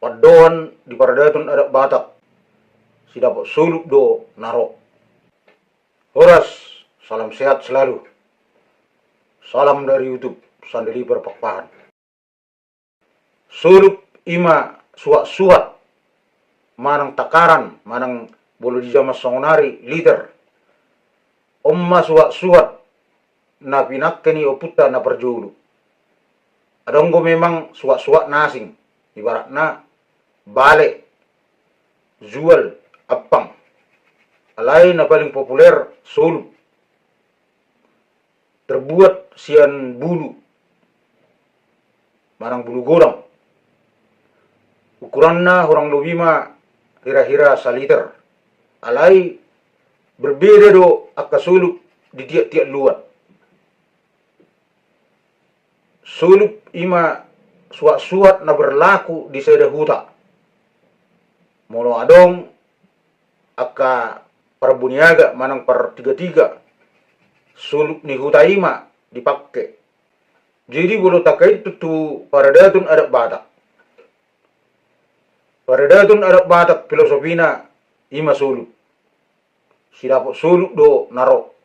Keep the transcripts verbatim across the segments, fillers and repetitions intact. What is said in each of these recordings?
Pandohan di paradaton adat Batak, sidapot solup do na ro. Horas, salam sehat selalu. Salam dari YouTube, Sandeliper Pakpahan. Solup i ma suhat-suhat, manang takaran, manang molo di jaman sonari liter. On ma suhat-suhat na pinangke ni ompunta na parjolo. Adong do memang suhat-suhat na asing, ibaratna bale, jual, ampang. Alai na paling populer solup. Terbuat sian bulu, manang bulu godang. Ukuranna hurang lobi ma hira-hira saliter. Alai berbeda do angka solup di tiap-tiap luat. Solup i ma suhat-suhat na berlaku di sada huta. Molo adong angka parboniaga manang partiga-tiga, solup ni huta i ma dipangke. Jadi molo takaitun tu paradaton adat Batak, paradaton adat Batak filosofina i ma solup. Sidapot solup do na ro.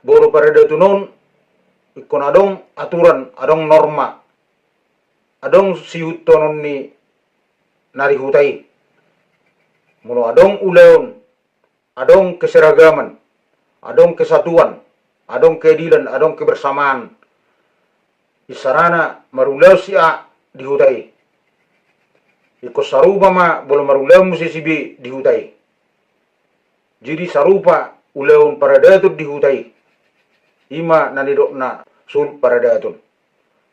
Molo paradaton on ingkon adong aturan, adong norma, adong sihutonon ni na di huta i. Molo adong ulaon, adong keseragaman, adong kesatuan, adong keadilan, adong kebersamaan. Isarana marulaon si A di huta i, ingkon sarupa ma molo marulaon muse si B di huta i. Jadi sarupa ulaon paradaton di huta i. I ma na nidokna solup paradaton.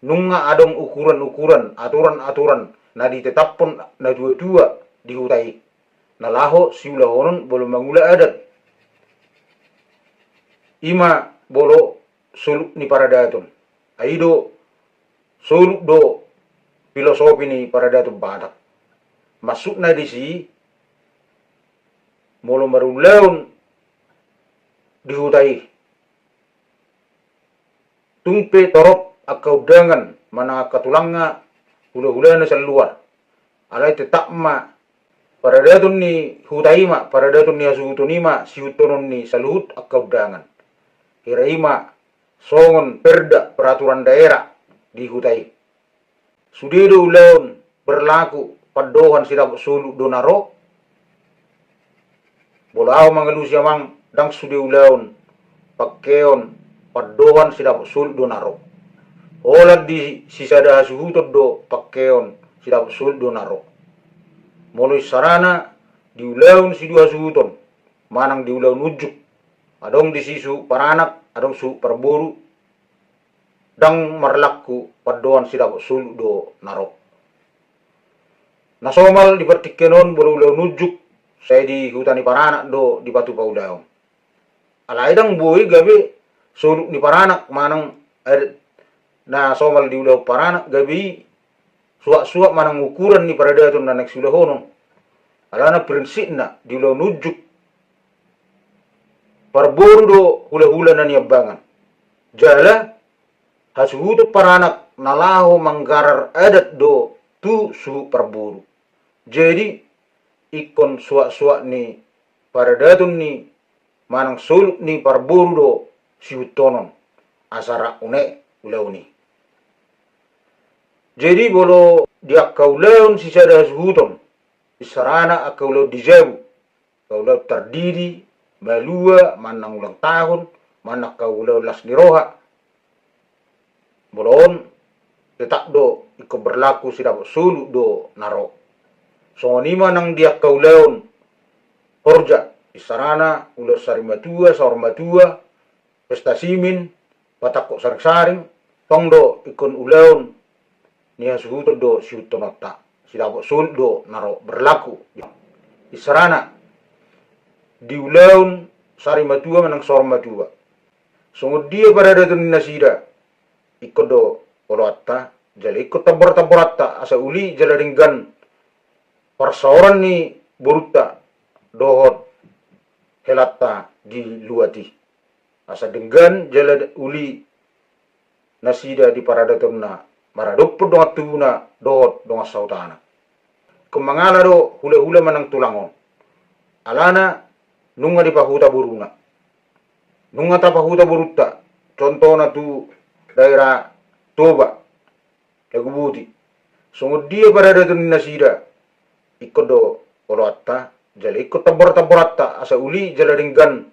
Nunga adong ukuran-ukuran, aturan-aturan na ditetaphon natua-tua di huta i, na laho siulahonon molo mangula adat. I ma molo solup ni paradaton. Ai do solup do filosofi ni paradaton Batak. Maksudna disi, molo marulaon di huta i, tung pe torop angka undangan manang angka tulangna, hula-hulana sian luar. Alai tetap ma paradaton ni huta i ma, paradaton ni hasuhuton i ma sihutonon ni saluhut angka undangan. Hira i ma songon perda, peraturan daerah di huta i. Sude do ulaon berlaku pandohan sidapot solup do na ro. Molo ahu mangalusi amang, ndang sude ulaon pangkeon pandohan sidapot solup do na ro. Holan di sisada hasuhuton do pangkeon sidapot solup do na ro. Molo isarana di ulaon sidua hasuhuton manang di ulaon unjuk, adong disi suhut paranak, adong suhut parboru, ndang marlaku pandohan sidapot solup do na ro. Na somal di partingkian on molo ulaon unjuk, sai di huta ni paranak do dipatupa ulaon. Alai ndang boi gabe solup ni paranak manang adat na somal di ulaon paranak gabe i suhat-suhat manang ukuran ni paradaton na naeng siulahonon. Alana prinsipna di ulaon unjuk, parboru do hula-hula na niambangan. Jala hasuhuton paranak na laho manggarar adat do tu suhut parboru. Jadi ingkon suhat-suhat ni paradaton ni manang solup ni parboru do sihutonon, asa rap une ulaon i. Jadi molo di angka ulaon sisada hasuhuton, isarana angka ulaon di jabu, angka ulaon tardidi, malua, manang ulang tahun, manang angka ulaon las ni roha, molo on tetap do ingkon berlaku sidapot solup do na ro. Songon i ma nang di angka ulaon horja, isarana ulaon sari matua, saur matua, pesta simin, patangkok saring-saring, tong do ingkon ulaon ni hasuhuton do sihutononta, sidapot solup do na ro berlaku. Isarana di ulaon sari matua manang saur matua, songon dia paradaton ni nasida, ingkon do oloanta jala ingkon tambor-tamboranta asa uli jala denggan parsaoran ni borunta dohot helanta di luat i. Asa denggan jala uli nasida di paradatonna maradophon dongan tubuna dohot dongan sahutana. Ingkon mangala do hulahula manang tulang on. Alana nunga dipahuta boruna. Nunga tapahuta borunta, contohna tu daerah Toba, Laguboti. Songon dia paradaton ni nasida, ingkon do oloanta, jala ingkon tambor-tamboranta, asa uli jala denggan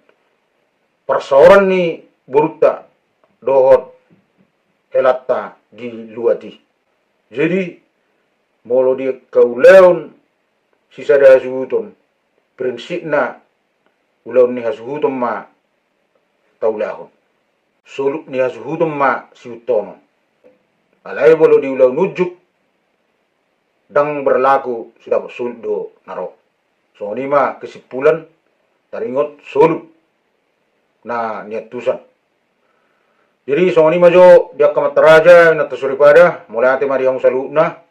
parsaoran ni borunta dohot helanta di luat i. Jadi, molo di angka ulaon sisada hasuhuton, prinsipna ulaon ni hasuhuton ma taulahon. Solup ni hasuhuton ma siihuthonon. Alai molo di ulaon unjuk, ndang berlaku sidapot solup do na ro. Songon i ma kesimpulan taringot solup na niantusan. Jadi songon i ma jo di angka amanta raja, inanta soripada, mauliate ma di hamu saluhutna.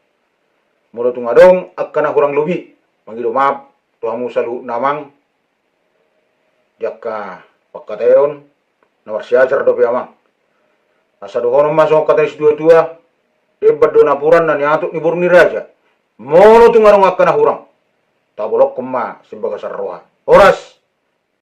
Molo tung adong angka na hurang lobi, mangido maaf tu hamu saluhutna amang, di angka pangkataion na marsiajar dope amang. Asa dohonon ma songon hata ni situa-tua, emban do napuran na niatuk ni boru ni raja. Molo tung adong angka na hurang, tabolongkon ma sian bagasan roha. Horas.